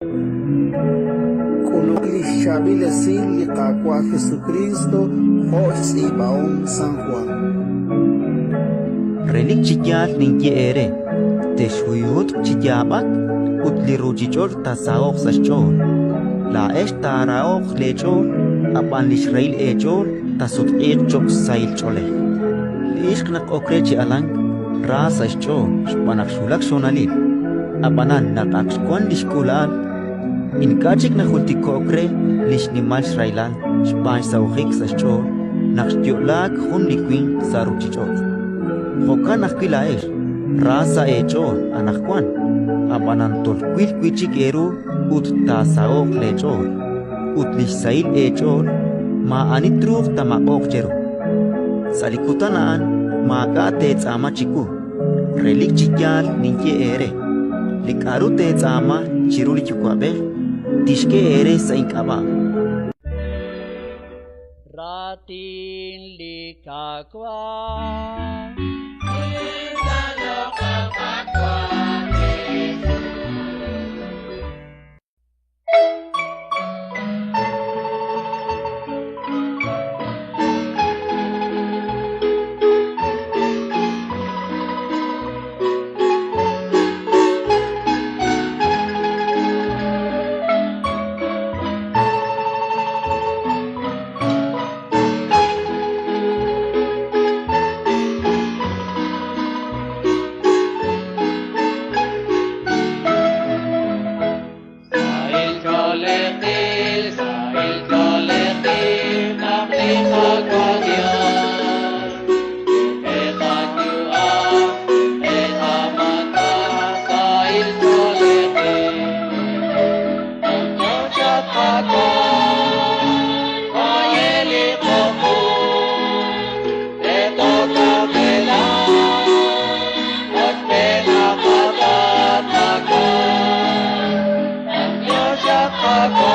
K'uluk li xchaab'il esil li Qaawa' Jesukriist jo' xtz'iib'ahom San Jwan. Relik chi yaal ninye eere: texhuyhutq chi yaab'ak ut li ruuchich'och' taasaho'q sa' xch'ool. Laa'ex taaraho'q leech'ool, ab'an li xrahil eech'ool taasutq'iiq cho'q sahil ch'oolej. Li ixq naq ok re chi alank, ra sa' xch'ool xb'aan naq xwulak xhonalil. Ab'anan naq ak xwank li xk'uula'al, ink'a' chik najultiko'k re li xnimal xrahilal xb'aan xsahojik sa' xch'ool naq xyo'laak jun li winq sa' ruuchich'och'. Jo'kan ajwi' laa'ex, ra sa' eech'ool anaqwan, ab'anan tolwil wi' chik eeru ut taasaho'q leech'ool, ut li xsahil eech'ool maa'ani truuq taamaq'oq cheru. Sa' li kutan a'an maak'a' teetz'aama chiwu. Relik chi yaal ninye eere: li k'aru teetz'aama chiru li Yuwa'b'ej, tixk'e eere sa' ink'ab'a'. Raatin li Qaawa'. Sahil ch'oolejil, sahil ch'oolejil naq li Qaawa' Dios xk'e qayu'am, xk'e qamaatan, sahil ch'oolejil. Ang Diyos at Qaawa', oye li qoqu, eto kapela, ochpena qatataka. Ang Diyos at Qaawa'.